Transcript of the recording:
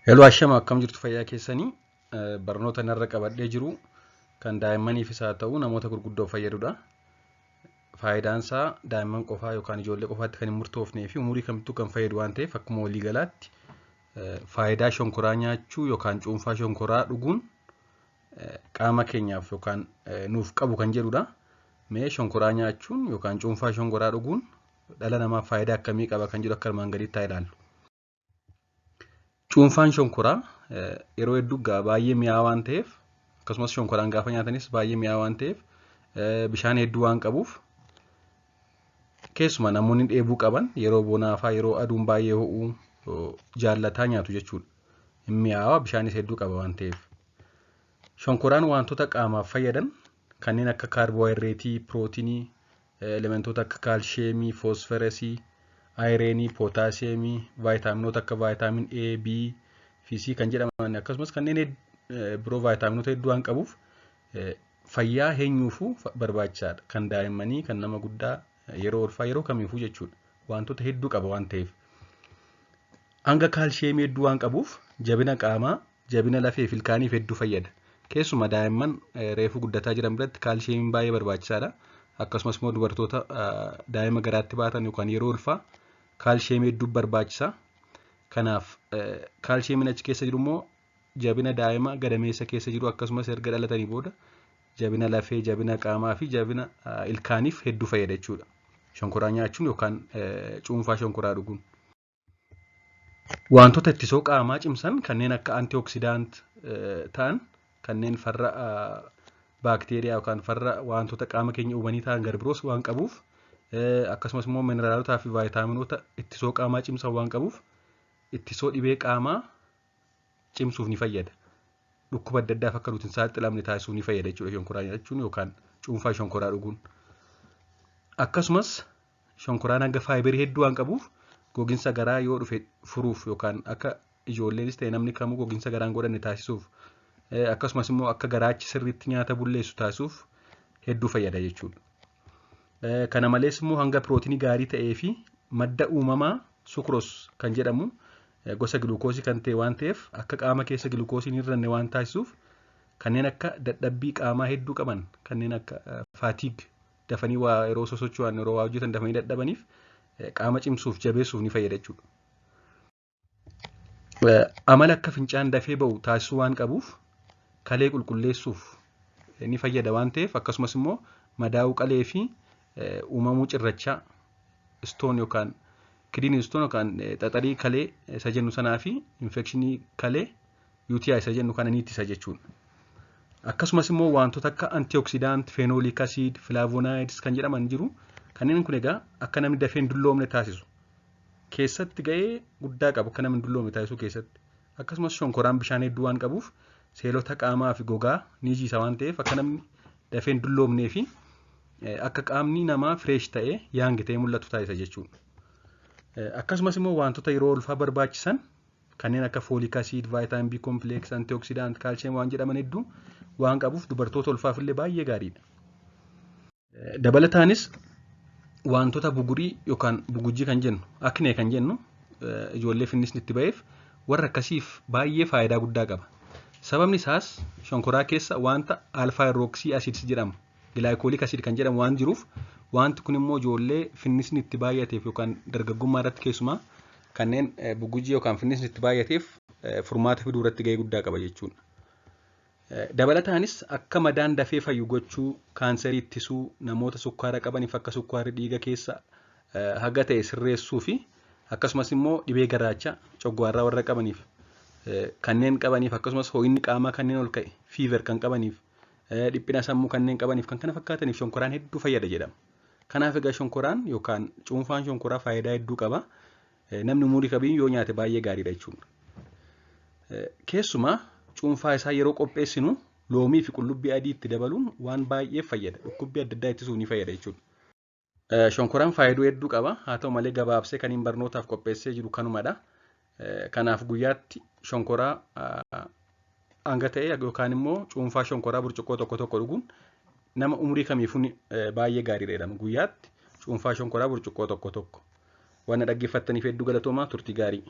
Hello ashama, akkam jirtu? Fayyaa keessanii? Barnoota narra qabadhee jiru kan daa'immaniifis haa ta'u namoota gurguddoof fayyadudha. Faayidaan isaa daa'imman qofaa yookaan ijoollee qofaatti kan hin murtoofnee fi umurii kamittuu kan fayyadu waan ta'eef, akkuma waliigalaatti faayidaa shonkoraa nyaachuu yookaan cuunfaa shonkoraa dhuguun qaama keenyaaf yookaan nuuf qabu kan jedhudha. Mee shonkoraa nyaachuun yookaan cuunfaa shonkoraa dhuguun dhala namaaf faayidaa akkamii qaba kan jedhu akka armaan gadiitti haa ilaallu. Cuunfaan shonkoraa yeroo hedduu baay'ee mi'aawaa waan ta'eef, akkasumas shonkoraan gaafa nyaatanis baay'ee mi'aawaa waan ta'eef, bishaan hedduu waan qabuuf, keessumaa namoonni dheebuu qaban yeroo bonaa fa'aa, yeroo aduun baay'ee ho'u jaallataa nyaatu jechuudha. Mi'aawaa, bishaanis hedduu qaba waan ta'eef. Shonkoraan wantoota qaamaaf fayyadan kanneen akka kaarboohayidireetii, pirootinii, elementoota akka kaalshiyeemii, foosfarasii, ayirenii, pootaasiyeemii, vaayitaaminoota akka vitamin A, B fi C kan jedhaman, akkasumas kanneen biroo vaayitaaminoota hedduu waan qabuuf fayyaa eenyuufuu barbaachisaadha. Kan daa'immanii, kan nama guddaa, yeroo ulfaa, yeroo kamiifuu jechuudha. Wantoota hedduu qaba waan ta'eef. Hanga kaalshiyeemii hedduu waan qabuuf jabina qaamaa, jabina lafee fi ilkaaniif hedduu fayyada. Keessumaa daa'imman reefuu guddataa jiran biratti kaalshiyeemiin baay'ee barbaachisaadha. Akkasumas immoo dubartoota daa'ima garaatti baatan yookaan yeroo ulfaa kaalshiyeemii hedduu barbaachisa. Kanaaf kaalshiyeemiin achi keessa jiru immoo jabina daa'ima gadameessa keessa jiru, akkasumas erga dhalatanii booda jabina lafee, jabina qaamaa fi jabina ilkaaniif hedduu fayyada jechuudha. Shonkoraa nyaachuun yookaan cuunfaa shonkoraa dhuguun. Wantoota ittisoo qaamaa cimsan kanneen akka antioxidant ta'an, kanneen farra baakteeriyaa yookaan farra wantoota qaama keenya uumanii ta'an gara biroos waan qabuuf, akkasumas immoo mineralotaa fi vaayitaaminoota ittisoo qaamaa cimsan waan qabuuf ittisoo dhibee qaamaa cimsuuf ni fayyada. Dhukkuba adda addaaf akka nuti hin saaxilamne taasisuuf ni fayyada jechuudha shonkoraa nyaachuun yookaan cuunfaa shonkoraa dhuguun. Akkasumas shonkoraan hanga faayibarii hedduu waan qabuuf goginsa garaa yoo dhufe furuuf, yookaan akka ijoolleenis ta'e namni kamuu goginsa garaa hin godhanne taasisuuf, akkasumas immoo akka garaachi sirriitti nyaata bulleessu taasisuuf hedduu fayyada jechuudha. Kana malees immoo hanga pirootinii gaarii ta'ee fi madda uumamaa sucrose kan jedhamu gosa giluukoosii kan ta'e waan ta'eef, akka qaama keessa giluukoosiin hin hir'anne waan taasisuuf, kanneen akka dadhabbii qaamaa hedduu qaban, kanneen akka fatigue, dafanii waa yeroo sosocho'an, yeroo waa hojjetan dafanii dadhabaniif qaama cimsuuf, jabeessuuf ni fayyada jechuudha. Amala akka fincaan dafee ba'u taasisuu waan qabuuf kalee qulqulleessuuf ni fayyada waan ta'eef, akkasumas immoo madaa'uu qalee fi uumamuu cirrachaa, stone yookaan kidney stone yookaan xaxarii kalee isa jennu sanaa fi infekshinii kalee UTI isa jennu kana ni ittisa jechuudha. Akkasumas immoo wantoota akka antioxidant, phenolic acid, flavonoids kan jedhaman jiru. Kanneen kun egaa akka namni dafee hin dulloomne taasisu. Keessatti ga'ee guddaa qabu akka namni hin dulloomne taasisuu keessatti. Akkasumas shonkoraan bishaan hedduu waan qabuuf seelota qaamaa fi gogaa ni jiisa waan ta'eef, akka namni dafee hin dulloomnee fi akka qaamni namaa fresh ta'ee, young ta'ee mul'atu taasisa jechuudha. Akkasumas immoo wantoota yeroo ulfaa barbaachisan kanneen akka folic acid, vitamin B complex, antioxidant, calcium waan jedhaman hedduu waan qabuuf dubartoota ulfaaf illee baay'ee gaariidha. Dabalataanis wantoota bugurii yookaan bugujjii kan jennu, acne kan jennu, ijoollee finnisni itti ba'eef, warra akkasiif baay'ee faayidaa guddaa qaba. Sababni isaas shonkoraa keessa wanta alpha hydroxy acids jedhamu, glycolic acid kan jedhamu waan jiruuf, wanti kun immoo ijoollee finnisni itti baay'ateef yookaan dargaggummaa irratti keessumaa kanneen bugujjii yookaan finnisni itti baay'ateef furmaata fiduu irratti gahee guddaa qaba jechuudha. Dabalataanis akka madaan dafee fayyu gochuu, kaanserii ittisuu, namoota sukkaara qabaniif akka sukkaarri dhiiga keessa haga ta'e sirreessuu fi akkasumas immoo dhibee garaachaa, coggaarraa warra qabaniif, kanneen qabaniif, akkasumas ho'inni qaamaa kanneen ol ka'e, fever kan qabaniif, dhiphina sammuu kanneen qabaniif, kan kana fakkaataniif shonkoraan hedduu fayyada jedhama. Kanaaf egaa shonkoraan yookaan cuunfaan shonkoraa faayidaa hedduu qaba. Namni umurii kamiyyuu yoo nyaate baay'ee gaariidha jechuudha. Keessumaa cuunfaa isaa yeroo qopheessinu loomii fi qullubbii adii itti dabaluun waan baay'eef fayyada. Dhukkubbii adda addaa ittisuuf ni fayyada jechuudha. Shonkoraan faayidaa hedduu qaba. Haa ta'u malee gabaabsee kan hin barnootaaf qopheessee jiru kanumadha. Kanaaf guyyaatti shonkoraa hanga ta'e yookaan immoo cuunfaa shonkoraa burcuqqoo tokko tokko dhuguun nama umurii kamiifuu baay'ee gaariidha jedhama. Guyyaatti cuunfaa shonkoraa burcuqqoo tokko tokko. Waan na dhaggeeffattaniif hedduu galatoomaa, turtii gaarii.